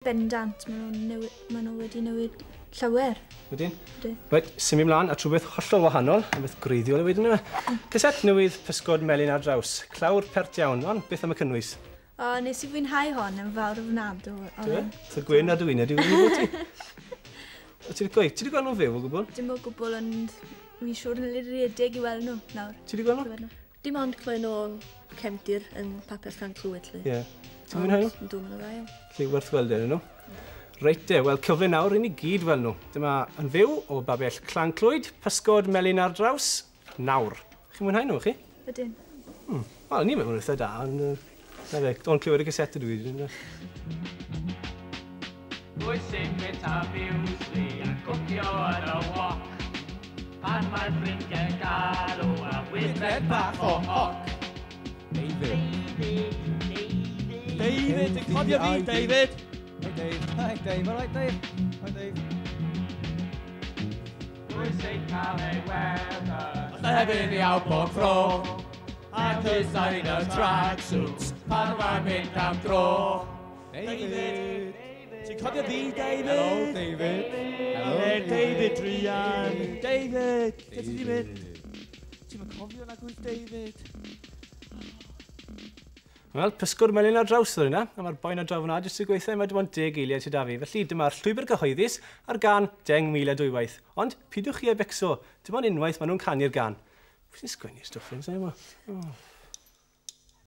Bendant, maen nhw wedi newid llawer. Wedyn? Ydy. Reit, symud mlaen at rhywbeth hollol wahanol, rhywbeth gwreiddiol wedyn yma. Caset newydd Pysgod Melyn ar Draws. Clawr pert iawn, ond beth am y cynnwys? O, nes i fwynhau hon yn fawr ofnadw. Ti fe? So gwyn ar dy wyneb, di wedi bod ti? O, Ti wedi gweud, ti wedi gweld nhw'n fyw o gwbl? Dim o gwbl, ond fi'n siŵr yn redeg i weld nhw nawr. Ti wedi gweld nhw? Clywed nhw. Dim ond clywed nhw cefndir yn papur Llan Clwyd, lly. Ie. Ti'n mwynhau nhw? Ond dwi'n mynd dda iawn. Felly werth weld e nhw. Reit de, wel cyfle nawr i ni gyd weld nhw. Dyma yn fyw o babell Clan Clwyd, Pysgod Melyn ar Draws, nawr. Chi'n mwynhau nhw, chi? Ydyn. Wel, ni'n meddwl eitha da, ond... Na fe, ond clywed y caset ydw i. Ynde? Pwy sy'n bwyta miwsli a cwcio yn y wok? Pan mae'r ffrindiau'n galw a wybed bach o hoc. David. David, ti'n cofio fi, David? Hi Dave. Hi Dave. All right, Dave. Hi Dave. Pwy sy'n cael ei weld yn Hefyd i awr bob tro. A design y tracksuits pan mae'n mynd am dro. David. Ti'n cofio fi, David? Hello, David. Hello, Hey, David Druan. David, lle ti di mynd? Ti'n mynd cofio na gwyth David? Wel, Pysgod Melyn ar Draws oedd hynna, a mae'r boi na draw fyna jyst i gweithio, mae dim ond 10 eiliad sydd 'da fi. Felly dyma'r llwybr cyhoeddus ar gan 10,002 waith. Ond pidwch chi â becso, dim ond unwaith maen nhw'n canu'r gan. Pwy sy'n sgwennu'r stwff hyn, sa'n gwybod? Oh.